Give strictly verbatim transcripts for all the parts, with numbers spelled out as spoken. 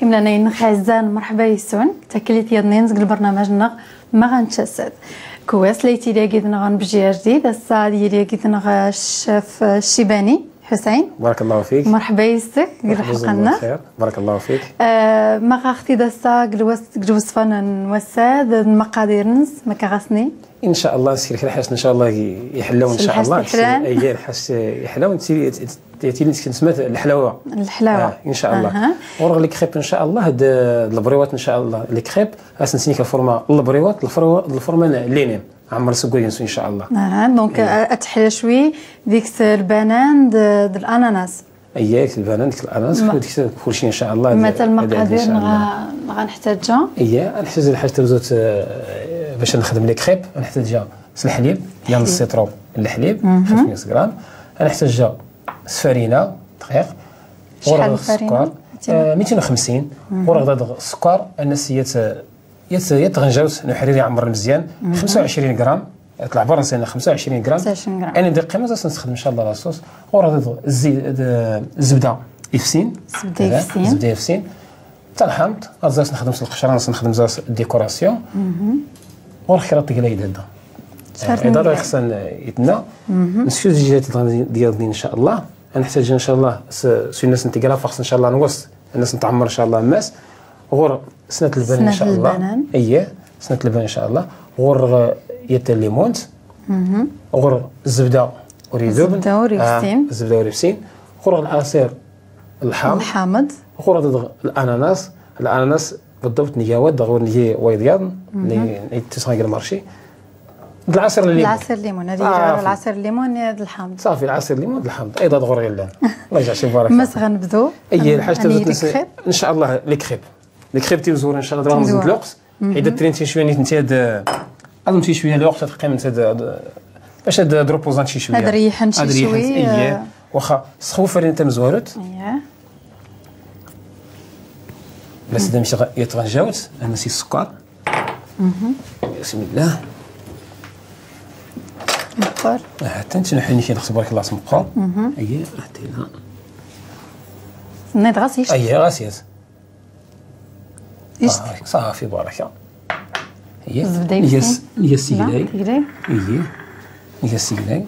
Imnanayn-nneɣ iɛzzan, merḥba yes-wen, taklit yaḍnin zg lbernamaj-nneɣ ma ɣa nttasad. Kwas layt-id-agi-d-nneɣ n bjir jdid, ass-a d yili-agi-d-nneɣ ccaf Cibani Ḥusayn. Barakallahu fik. Merḥba yes-k g lḥelqa-nneɣ. Barakallahu fik. Eh, ma ɣa ɣ-t-id ass-a g lwes-, g lwesfa n wass-a d lmaqadir-ns, ma ka ɣ-as-tini. Incallah, s kra lḥaǧ, incallah, i-, iḥlawn, incallah. Lḥaǧ iḥlan. Aya, lḥaǧ iḥlawn, ti-, ti-, ti-, ti-, ti-, lḥlawa. Lḥlawa. Ah, incallah. Aha. Ɣur-ɣ les crêpes, incallah, d, d lbriwat, incallah, les crêpes, a-s-nsini-k lfurma n lbriwat, lfurma, lfurma n linin. Ɛmer seg wayens, incallah. Aha, donc, eh, a-, ad teḥla cwi dik lbanan d, d lananas. Aya, dik lbanan, dik lananas, ma-, dik kulci, incallah. Ma-, ad, ad, lmaqadir incallah. Nɣa, nɣa nḥtaǧa. Aya, nḥtaǧ lḥaǧ tamezwarut, eh, bac nxdem les crêpes, nḥtaǧa s lḥlib, yan lḥlib. Sitru, lḥlib, mhm, xemsa miya gram. Nḥtaǧa s farina, dqiq. Ɣur-ɣ farina? Ssukar, eh, mitin u xemsin. Mhm. Ɣur-ɣ ssukar, annas yat, yat, yat tɣenjawt n uḥrir iɛemmren mezyan, mhm, xemsa u ɛecrin gram. Yat lɛebṛ-ns xemsa u ɛecrin gram. Xemsa u ɛecrin gram. Ayen d-iqqimen, a-s-nstexdem, incallah, la sauce. Ɣur-ɣ zzbda ifsin. Zzbda ifsin. Zzbda ifsin. Talḥamt, a-s-nxdem s lqecṛa, a-s-nxdem s décoration. Mhm. Ɣur-ɣ kra n tegla yedda. Iḍarra ixṣan yetna. Mhm. Nsku zjijat dyaḍ-nni, incallah. Nḥtaǧ, incallah, s, s unnas n tegla, faxs, incallah, nwas. Annas nɛemmer, incallah, ammas. Ɣur-ɣ snat lbanan, incallah. Snat lbanan. Aya, snat lbanan, incallah. Ɣur-ɣ, eh, yat limunt. Mhm. Ɣur-ɣ zzbda ur idub. Zzbda ur ifsin. Ah, zzbda ur ifsin. Ɣur-ɣ lɛaṣir lḥamuḍ. Lḥamuḍ. Ɣur-ɣ lananas. Lananas, bḍḍubt, ngi awad, ɣur-ɣ ngi wayeḍ yaḍn, mhm, ngi, ngi tisɣa g lmarci. D lɛaṣir n limun. Lɛaṣir n limun, ad yili lɛaṣir n limun d lḥamuḍ. Ṣafi, lɛaṣir n limun d lḥamuḍ. Ay, d ad ɣur-ɣ illan. Allah yejɛel-as lbaraka. Mas ɣa nbdu. Aya, lḥaǧ, ad nbdu les crêpes. Incallah, les crêpes. Les crêpes timezwura, incallah, ad ɣ-nẓid lweqt. Mhm. Ḥid ad trint cwiya, nitenti ad, ad mti cwiya lweqt, ad qqiment ad, ad, bac ad, ad rupuzant cwiya. Ad reyḥent cwiya. Ad reyḥent, aya. Waxxa, sxuf farina tamezwarut. Aya. Bas da mti yat tɣenjawt, annas ssukar. Mhm. Bismillah. Meqqer. Ah, tanti nḥini kid xsbar klas meqqer. Mhm. Aya, atila. Nid ɣas yect. Aya, ɣas yect. Yect. Ah, ṣafi, baraka. Aya. Zzbda yefsin. Yes, yes, la, iglay. Iglay. Aya. Yes, iglay.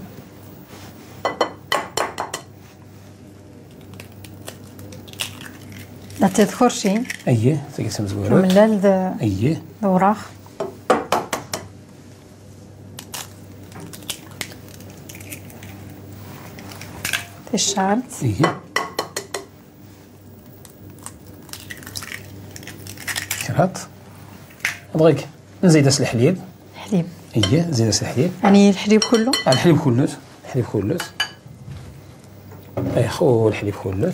La tadkurci. Aya, tagi tamezwarut. Amellal d, aya, d awraɣ. Ticcert. Aya. Kraḍ. Bɣiɣ nzid-as lḥlib. Lḥlib. Aya, nzid-as lḥlib. Yeɛni lḥlib kullu? Ah, lḥlib kullu. Lḥlib kullu. Ay xo, lḥlib kullu.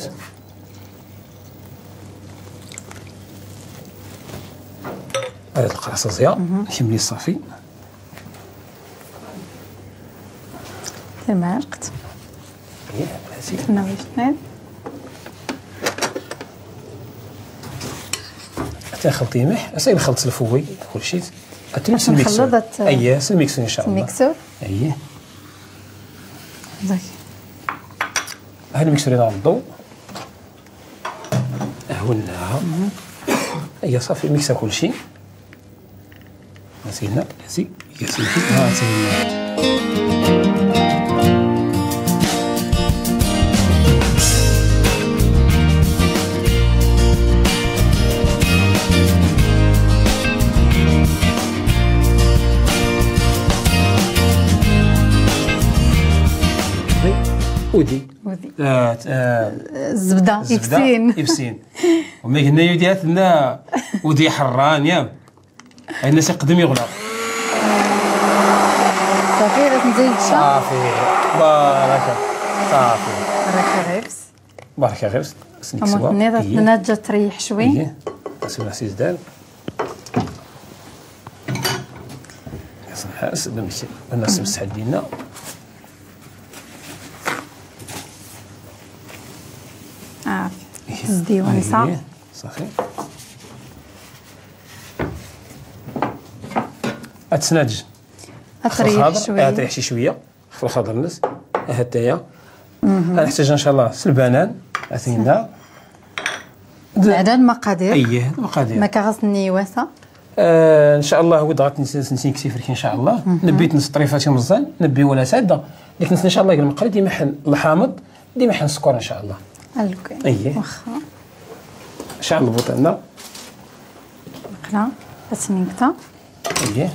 Ara lqaṣaṣ ya. Mhm. Kemmli ṣafi. Tamɛalqt. Ih, basic. Tnawi tnawi. Ata xelṭi mih, asa nxelṭ s lfouet, kulci. Ata nxelṭ s lmiksur. Aya, s lmiksur, incallah. Lmiksur? Aya. Zaki. Ha lmiksur ina nḍu. Ahwilna. Mhm. Aya, ṣafi, miksa kulci. Asina, asi, asi, asina. Udi. Udi. Ah, ah. Zzbda, zzbda, ifsin. Ifsin. Wama gna yudi atna udi ḥerran, ya. Ay nnas iqdem iɣleq. Ṣafi, ad as-nzid cca. Ṣafi. Baraka. Ṣafi. Baraka ɣirs. Baraka ɣirs. Asneksewa. Amu tniḍ ad tnaǧǧa treyḥ cwi. Iye. Asneksewa s izdal. Asneksewa, asneksewa. Ah, iye. Tezdi wansa. Iye. Ṣafi. Ad tnaǧǧ. Ad treyḥ cwiya. Ad treyḥ cwiya. Xef lxaḍer-nnes. Ahat aya. Mhm. Ad nḥtaǧ, incallah, s lbanan. Atina. هذا المقادير. اييه، المقادير. ما كغسني واسا. آه، ان شاء الله ود غتنسنسنسنكسي فركي ان شاء الله. نبيت نص طريفات مزال، نبي ولا ساده. لكن ان شاء الله المقري ديما حن الحامض، ديما حن السكر ان شاء الله. الوكي. اييه. واخا. شعل البوطه هنا. قرا. اسمينكتا. اييه.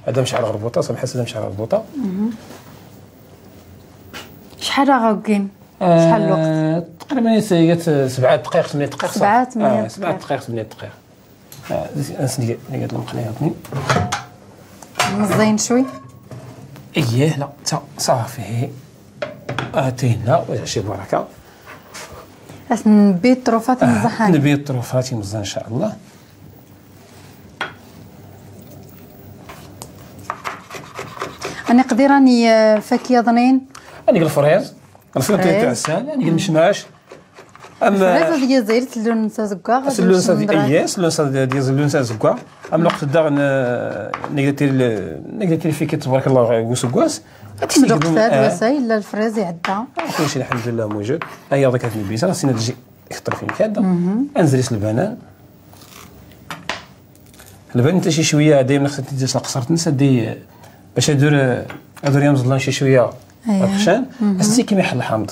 هذا مشعل غربوطه، صباح هذا مشعل غربوطه. شحال راه غاكين؟ شحال الوقت؟ آه، تقريبًا يس-، يت-، سبعة دقائق، ثمانية دقائق، سبعة، صافي. ثمانية آه، سبعة دقائق. دقائق، ثمانية دقائق. آه، ز-، أس نيجي، نيجي هاد المقلة هاكني. مزين شوي؟ إيه، لا، تا-، صافي. آه، تينا، وجع شي بركة. أس نبي الطروفات آه، مزحان. نبي الطروفات مزحان إن شاء الله. أنا قدي راني، آه، فاكية ظنين. أنا قال الفريز. الفريز. تاع السال، يعني، مشماش. أما الفريز هذه زير اللون تاع زكاغ، اللون تاع زكاغ. إيه، اللون تاع زكاغ. أما الوقت دا ن-، نقدر تير ال-، نقدر تير فيك تبارك الله وسكواس. تصدق تاع آه. الوسائل، لا الفريز يعدى. آه، كلشي الحمد لله موجود. هيا هذاك هاد البيسة، خصنا تجي أكثر فين كذا. أنزلي البنان. البنان حتى شي شوية دايمًا خصها تدير القصر تنسى دي باش يدور، يدور يمزلان شي شوية. أيوة. الخشان. هسي كيما يحل الحامض.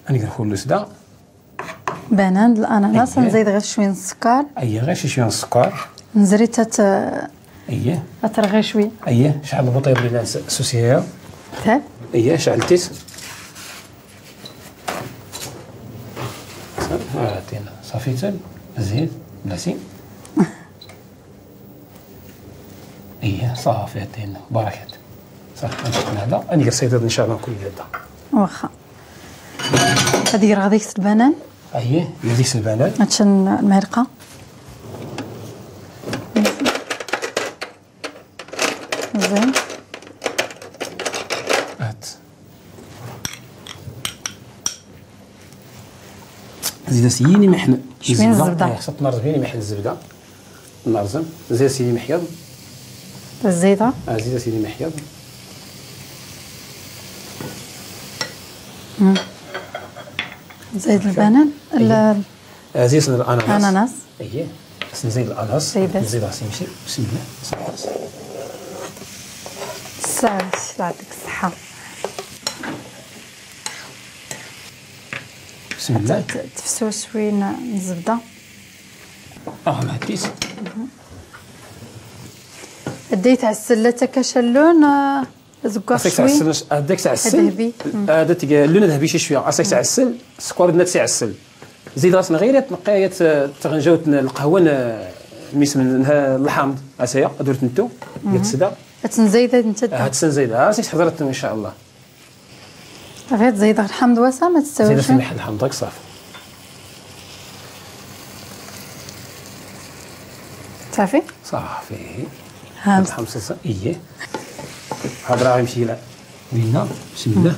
هاني كنخول لو سدا. بنان، الأناناس، أيه. نزيد غير شوية السكر. أيه، غير شي شوية السكر. نزري تت-، أيه. تترغي شوية. أيه، شعل البوطة يبغي لنا س-، سوسية. تاك. أيه، شعلتيس. ها، عطينا. صافي تل، زيد، بلاتي. إيه، صافي، عطينا. بركة. صافي، نشوف هذا. أنا قصيت هذا إن شاء الله نكون هذا. واخا. هذه راه غادي يكسر البنان؟ أيه، غادي يكسر البنان. هادشي المعلقة. زين. هات. زيد سيني محن شوية الزبدة. الزبدة. آه، خصك تنرز بيني محن الزبدة. نرزم. زيد سيني محيض. الزيدة. آه، زيد سيني محيض. مم. زيد البنان. أيوة. ال-، آه، زيد الأناناس. أناناس. أيه. بس نزيد الأناناس. أي بس. نزيد راسي نمشي. بسم الله. صافي. صافي، الله يعطيك الصحة. بسم الله. ت-، ت-، تفسو شوية ن-، الزبدة. آه، ما عنديش. ديت عسل لا تكشلون، آه. زكاغ هذاك تاع شوي. السل، هذاك تاع السل. الذهبي. مم. آه، هذا تيجي اللون ذهبي شي شويه، عساك تاع السل، السكر الناس يعسل. زيد راسنا غير تنقيات، آه، تغنجاوت القهوه ن-، ميس من نها-، الحامض، اسيا، درت نتو، قلت سدا. هتنزيد انت. آه، هتسن زيد، آه، سيت حضرت ان شاء الله. غير تزيد الحامض واسا، ما زيد تستويش. في محل الحامض، داك صافي. صافي؟ صافي. ها. الحمص ص-، إيه. هاد راه يمشي لا. وينا؟ بسم الله.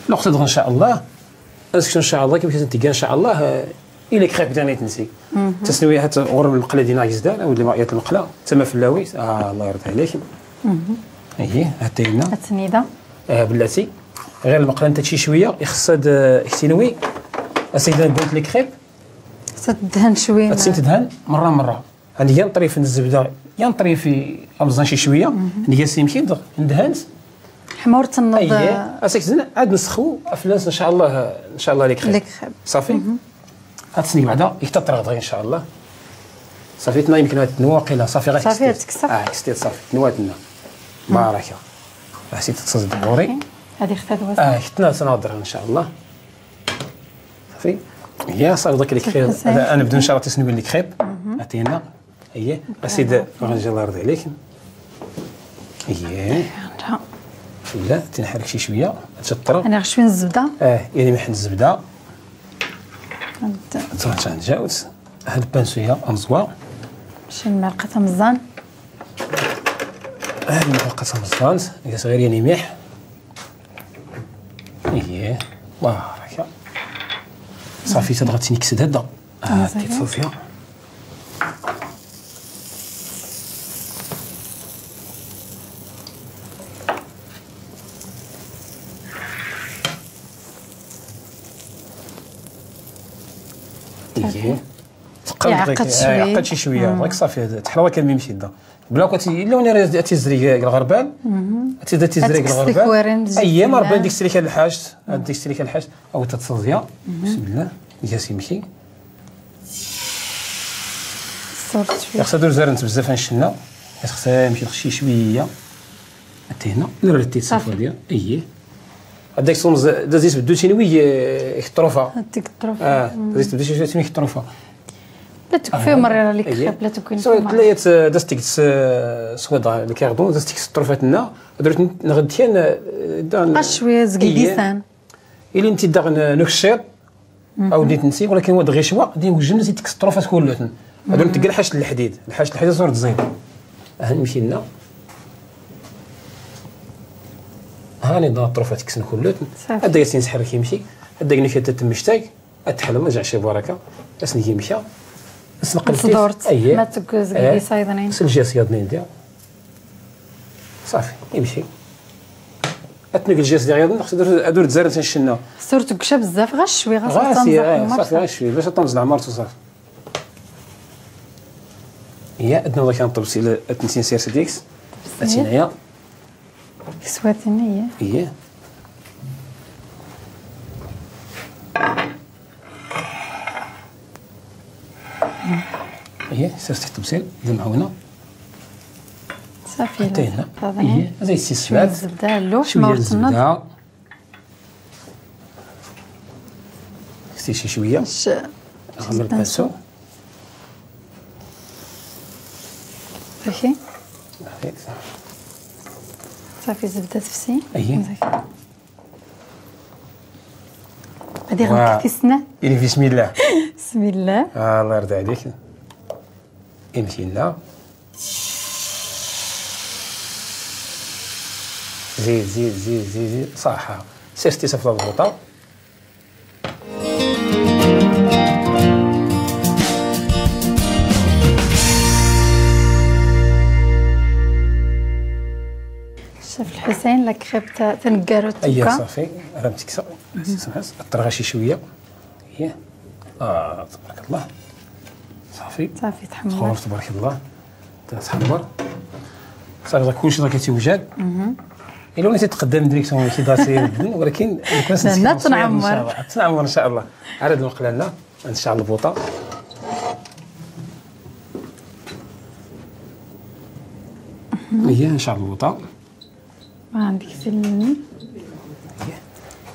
الوقت دغ إن شاء الله. أسكت إن شاء الله، كيف كنت إن شاء الله، آه، إليك خير بداني تنسي. تسنوي حتى غرم المقلة دينا يزدان، أو اللي ما يات المقلة، تما في اللاويس. آه، الله يرضى عليك. إيه، هاتينا. التنيدة. آه، بلاتي. غير المقلة نتا شي شوية، يخصها د-، يختنوي. أسيدنا قلت لك خير. تدهن شوية. تسين تدهن مرة مرة. عندي يا نطريف الزبدة، يا نطريف أمزان شي شوية. عندي يا سيمكي ندغ-، ندهنت. حمورت النض. أيه. أسيك زين، عاد نسخو، أفلاس إن شاء الله، إن شاء الله ليك خير. ليك خير. صافي؟ هاتسني بعدا، يكتطرق دغيا إن شاء الله. صافي، تنا يمكن هاد النواقلة، صافي، غير صافي، كستيت. تكسر. آه، كستيت صافي، تنواتنا. بركة. حسيت تصدق دوري. هذه اختها دوازة. آه، حتى نهار تنهضر إن شاء الله. صافي. يا صافي، داك لي كريب. هذا أنا بدون شرط تسنوي لي كريب. عطينا. أيه. أسيد، غنجي الله يرضي عليك. أيه. لا، تنحرك شي شوية. تشطر. أنا غشوي الزبدة. آه، يعني محن الزبدة. هاد. تروح تنجاوز. هاد البانسوية أمزوار. شي معلقة مزان. هاد المعلقة مزان. هي صغير يعني مليح. إيه، بارك. صافي، تدغى تنكسد هدا. آه، صافي. كيف صوفيا. تقلب يعقد ديك، شوية. آه، يعقد شي شوية. مم. راك صافي، هذا تحلى، راه كان ميمشي دا. بلا كنت إلا وني راه تيزري الغربال. مم. تيزري الغربال. أييه، ما ربي ديك السريكة الحاج. ديك السريكة الحاج. أو تتصوزيا. مم. بسم الله. جاسي يمشي. الصوت شوية. خصها دور زرنت بزاف هنشنا. خصها يمشي شي شوية. حتى هنا. دور التيت صافي. صافي ديال. أييه. هذاك صوم ز-، دا زيت بدو تينوي، آه، الطروفة. هذيك الطروفة. آه، مم. زيت بدو تينوي الطروفة. لا تكفي آه. مرة ليك أييه. خير، لا تكون سو، في مرة. تلايت، آه، داستيك س-، سويضة، الكاردون، داستيك الطروفة لنا. درت ن-، نغد كان، آه، دان. بقى شوية زكيديسان. أييه. إلي نتي داغ ن-، نكشيط. أو ديت نسي، ولكن هو دغيا شوا، دي وجدنا سي ديك الطروفات كلهن. هادو نتقل حاشد الحديد، الحاشد الحديد صور تزيد. ها نمشي لنا. هاني دا الطروفات كسن كلهن. صافي. هدا ياسين سحر كيمشي، هدا ينك تتمشتاي، اتحلم، رجع شي بركة. اسني كيمشي. اسنقل صدورت. أيه. ما تكوز أيه. قدي صايدنين. سل جاس ياضنين ديال. صافي، يمشي. اتنقل جاس ديال ياضن، خص دور، دور تزرن تنشنا. صورتك كشا بزاف، غير شوي، غير غير صافي، صافي، غير شوي، باش طنز العمر وصافي. هي عندنا الله كان طبسي ل-، اتنسين سير سديكس. اتنسين. اتنسين هي. كسواتني هي. هي. هي، سير تحت بسير، دي معاونة. صافي، حتى لا هنا. تقطع هنا. هي، زي السي شوية السبات. زبدة، اللوح، شوية ما ورتنا. زبدة. ختي شي شوية. ش-، غنبداو. صافي. صافي، زبدة تفسي. أيه. صافي. غادي واه. غنكتي السنان. إلي بسم الله. بسم الله. آه، الله يرضى عليك. امشي لنا. زيد، زيد، زيد، زيد، زيد. صح. سير ستي صفلة الغوطة. شاف الحسين، لا كريب تا-، تنقارو أييه، التوكا. صافي، راه متكسر. سمحت، أطرغها شي شوية. أييه. آه، تبارك الله. صافي. صافي، تحمر. تخور، تبارك الله. تحمر. صافي، داك كلشي راه كيتوجد. إلا وليتي تقدم ديريكتومون شي داسي، ولكن كون لا، لا، تنعمر. إن شاء الله. تنعمر إن شاء الله. عاد هاد المقلة لنا. نشعل البوطة. هي نشعل البوطة. ما عندك سنيني؟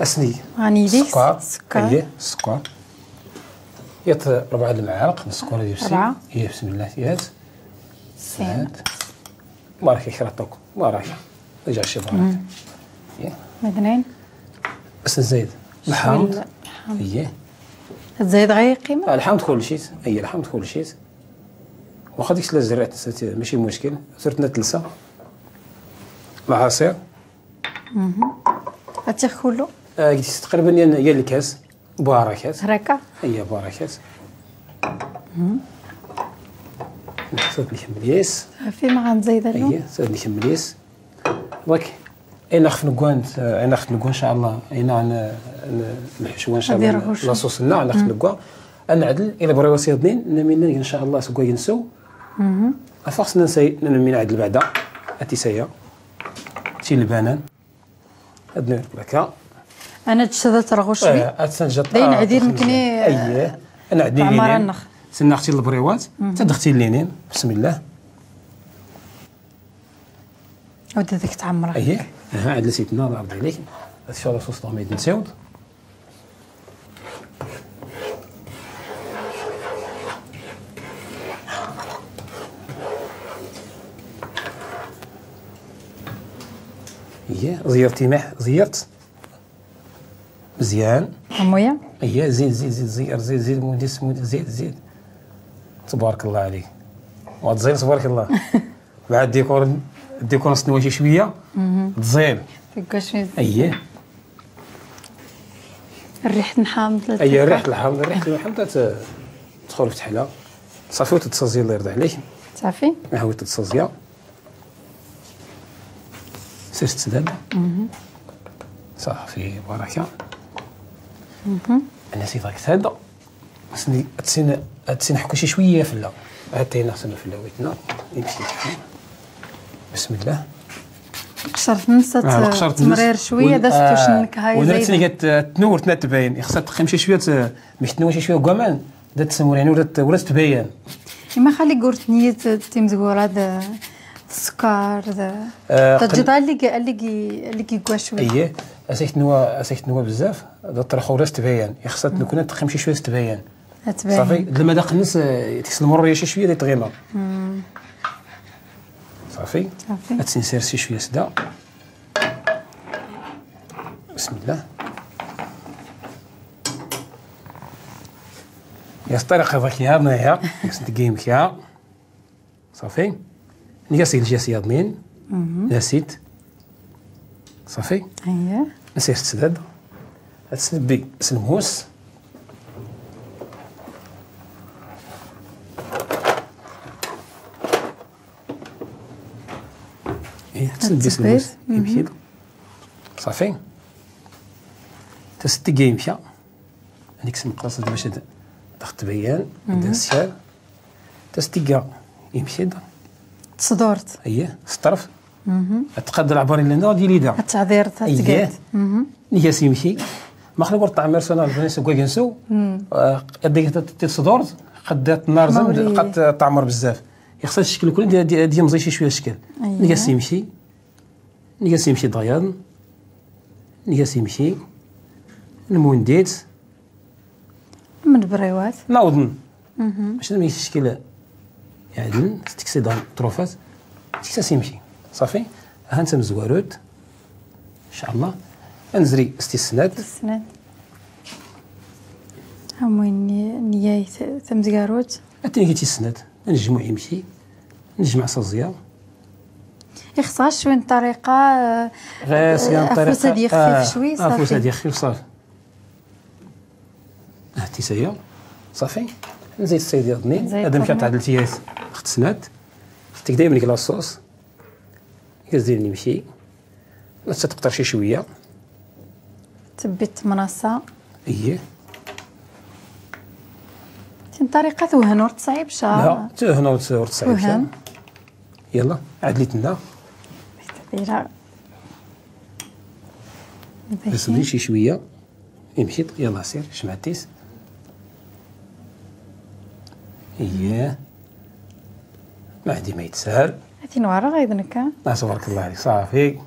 أسني. راني ليك السكر. السكر. هي السكر. يط ربعة المعالق من السكر ديال السين. ربعة. هي بسم الله ياز. سين. هاد. بارك يخرطوك. بارك. رجع شي بارك. مم. هي. مثنين. أسن زايد. الحامض. الحامض. هي. زايد غير قيمة؟ آه، الحامض كلشي. هي الحامض كلشي. واخا ديك الشلا زرعت نسيت، ماشي مشكل، صرت نتلسى. العصير. مهم. هاتي كله؟ آه، قلت تقريبًا يا، يا الكاس، باركات. هراكا؟ اييه، باركات. مهم. صرت نكمل ياس. صافي، ما غنزيد له. اييه، صرت نكمل ياس. دونك، اين اخف نكوان، اين اخف نكوان ان شاء الله، اين ن-، ن-، نحشو ان شاء الله لاصوص لنا، اين اخف نكوان. انا عدل، الى بغيو سيضنين، نمينا ان شاء الله سكوا ينسو. مهم. افاس ننسى، نمينا عدل بعدا، اتي سايا. تي البنان. ادنو بركا. انا تشدت رغوشي. آه، اتسنجت، داين آه، عديل تسنجت. مكني، آه، اييه. انا عدني تعمر لينين. النخ. سنختي البريوات، مهم. تدختي لينين. بسم الله. عاود هذيك تعمرها. اييه، اها، عاد نسيت النار، عاود عليك. هاد الشهر صوص طوميط نساود. اييه، زيرتي مح-، زيرت. مزيان. أمويا؟ اييه، زيد، زيد، زيد، زير، زيد، زيد، مودي، سمودي، زيد، زيد. تبارك الله عليك. وتزين تبارك الله. مع الديكور، الديكور نستناو شي شوية. مهم. تزين. تبقى شوية. اييه. الريح الحامض. اييه، الريح الحامض، الريح الحامض ت-، تدخل في التحلة. صافي، وتتصزي، الله يرضى عليك. صافي. ها هو تتصزيا. سير تسدد. مهم. صافي، بركة. مهم. أنا سي فاك تهدى. تسين، تسين حكو شي شوية فلا. هاتينا خصنا فلا ويتنا. يمشي. بسم الله. قشرت نسات آه، قشرت نس. تمرير شوية، ون-، دازت آه، توش نكهة ونرتني زايدة. قالت، آه، تنور تنتبين. يخصها تقيم شي شوية، آه، مش تنور شي شوية كمان. دا تسمور يعني ورا ت-، ورا تبين. ما خلي قرت نية تيمزغورة دا السكر دا. آه، قل- تجد اللي جي، اللي جي، اللي جي قوا شوية. ايه، اسيت نوا، اسيت نوا بزاف. دا ترخو ورا تبين. يخصها نكون تقيم شي شوية تبين. تبين. صافي، لما داخل الناس، آه، تكسل مرة شي شوية دي تغيمة. مم. صافي. صافي. هاتسي نسير شي شوية سدا. بسم الله. يا ستار، قضاك يا بنية، كنت تقيمك يا. صافي. نقاسي الجاس يا ضنين. مهم. نسيت. صافي. اييه. نسيت تسدد. هاتسنبي سلموس. ايه، هاتسنبي هاتسبيس. سلموس. مهم. يمشي. صافي. تستقي يمشي. هذيك سمقاصة باش د-، داخل تبين، مهم. دير السير. تستيقا يمشي دا. تصدورت. اييه، سطرف. مهم. تقاد العبارين لنا، دي لي دا. التعذير تاع اييه. تقاد. مهم. نياس يمشي. ما خلي ورد تعمير سنة، البني سوق ينسو. مم. آه، قد تصدورت، قد النار زم، مولي. قد تعمر بزاف. يخصها الشكل كله دي، دي، دي مزيشي شوية الشكل. اييه. نياس يمشي. نياس يمشي ضيان. نياس يمشي. المونديت. من بريوات. ناوضن. مهم. باش ما يشكل. يعني، ستكسي دان تروفات. تكساس يمشي. صافي. ها انت مزواروت. ان شاء الله. انزري استسناد. استسناد. ها موين ني-، نياي ت-، تمزقاروت. اتني قلتي السناد. نجمع يمشي. نجمع صزيا. يخصها شوية طريقة، آه، غير سيان آه، طريقة، أفوسة ديال خفيف آه، شوي، آه، أفوسة صافي. ديال خفيف صافي. هاتي سيا. صافي. نزيد السيد يضني. نزيد هذا مشات طبعًا. عاد التياس. خت سنات. خت دايمًا كلاصوص. كزير نمشي. بس تقطر شي شوية. تبي تمنصة. ايه. تين طريقة توهن ورد صعيب شا. لا، توهن ورد صعيب شا. توهن. يلا، عاد لي تنا. تبيرة. بس شي شوية. يمشي، يلا سير، شمعتيس. اييه. ما عندي ما يتسهل. هاتي نوارة غير هكا. آه، تبارك الله عليك، صافي.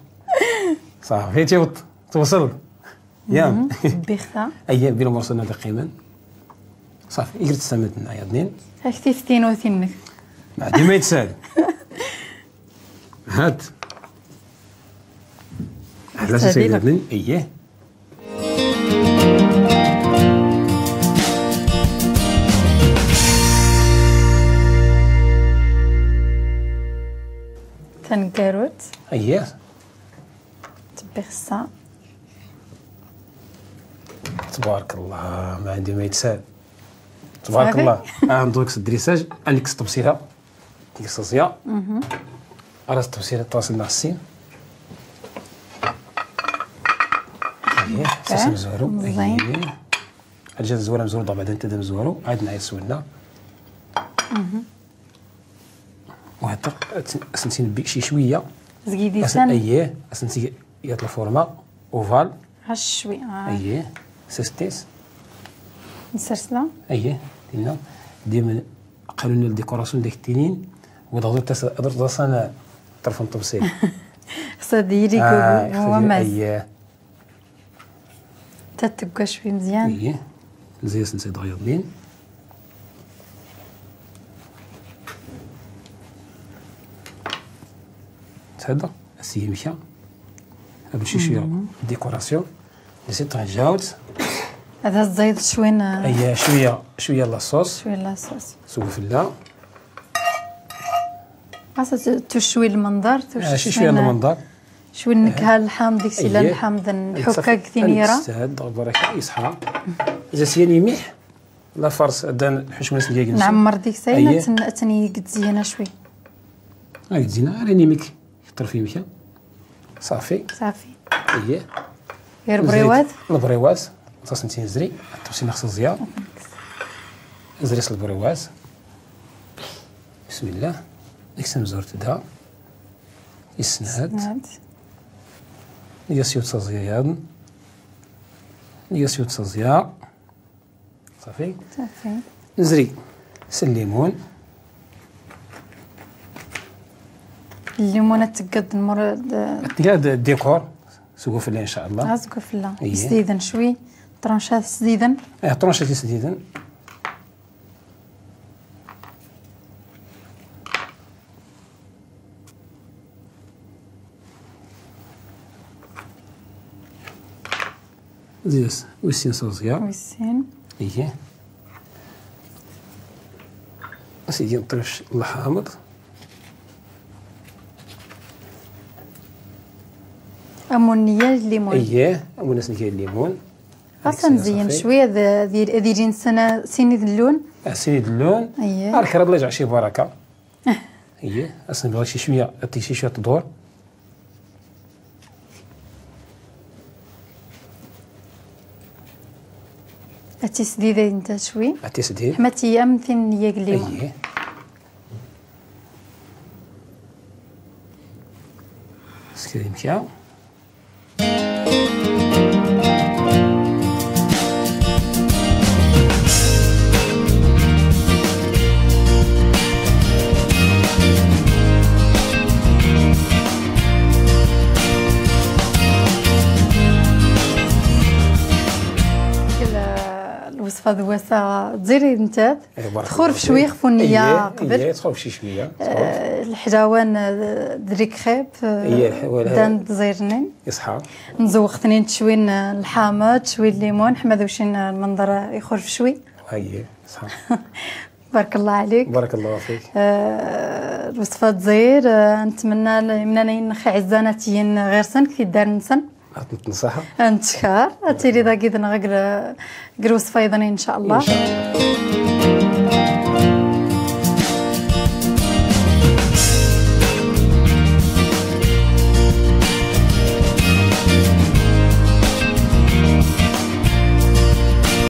صافي، تيوط، توصل. يا. مهم. بيخا. اييه، بلا مرسل نادي قيمن. صافي، يقدر تستمد من عيا اثنين. هاك تيفتين وثينك. ما عندي ما يتسهل. هات. على اساس تستهدي لك. يدني، اييه. تنقروت. اييه. تبي خصها. تبارك الله، ما عندي ما يتسال. تبارك صافي. الله. آه، ندوك الدريساج، انك تطبسيها. ديك الصوصية. مهم. راه الطبسيلة تواصل مع السين. ايه، صوص مزورو. مزيان. ايه. الجهة الزوارة مزورو، بعد انت دا مزورو، عاد نعيا سولنا. مهم. وهاد الطرق، سنتين بيك شي شوية. زكيدي أس-، سن. ايه، سنتي يات الفورما، اوفال. ها شوي، آه. ايه، سيستيس. نسرسلة. ايه، دينا. ديما قالوا لنا الديكوراسيون ديك التنين، وضغطوا تس-، ضغطوا تصنع طرف الطبسيل. خصها ديري آه، كو-، خصها ديري، مميز. ايه. تتبقى شوي مزيان. ايه. زي سنسي دغيض مين. هذا السي مشا. هذا شي شويه مم. ديكوراسيون. نسيت غنجاوز. هذا الزيت شوي ن- اي شويه، شويه لاصوص. شويه لاصوص. سوق فلا. خاصة ت-، تشوي المنظر، تشوي آه، شي شويه ن-، المنظر. شوي النكهه آه. اللحم ديك السيله اي. اللحم ذن الحكه كثينيره. هاد بركه يصحى. اذا سياني ميح. لا فرص، دان الحشمة سنجيك نسو. نعمر ديك ساينة، أيه. تن-، تني قد زينة شوي. هاك زينة، راني ميك يطر في مشا. صافي. صافي. أيه. غير بريوات؟ البريوات. تصنتين زري، توسينا خص زيا. Zri s lbriwaz. Bismillah. Iksem zurt da. Isnad. Isnad. Iga s yiwet taẓya yaḍn. Iga s yiwet taẓya. Ṣafi. Ṣafi. Zri s llimun. Llimun ad tgad lmur-, ad tgad dikor. S uguflla in ca llah. Ah, s uguflla. Iye. Isdidn cwi. Trancat isdidn. Eh, trancat isdidn. Zri s wis sin s taẓya. Wis sin. Iye. Asidi nṭṭic lḥamḍ. Amun niyya llimun. Iye, amun as niyya llimun. Ɣas ad nzeyyen cwi, ad, ad, ad ilin sin, sin idellun. Ah, sin idellun. Iye. Ar kra ad lli jɛɛ ci baraka. Iye, as nbɣi ci cwiya, ad t-, ci cwiya tḍur. Ad tisdid nta cwi. Ad tisdid. Ḥma tiyya am tin n yagli. Iye. Skrim kya. Lwesfa d wasa tẓiri ntat. Txurf cwi xf unniya qbel. Txurf cwi cwiya. Lḥdawan d lkrib dan tẓirnin. Iṣḥa. Nzewwq-tnin cwi n lḥamḍ, cwi n llimun, ḥma d ucin lmenḍer ixurf cwi. Aye, iṣḥa. Bark llah ɛlik. Bark llah fik. Lwesfa tẓir, ntmenna imnanayn-nnex iɛzzan ad tiyyin ɣir-sen, deg tiddar-nsen. Ɛṭnt nṣaḥa. Nttkaṛ, ad tili dagi dnɣ g lwesfa iḍn in ca llah. In ca llah.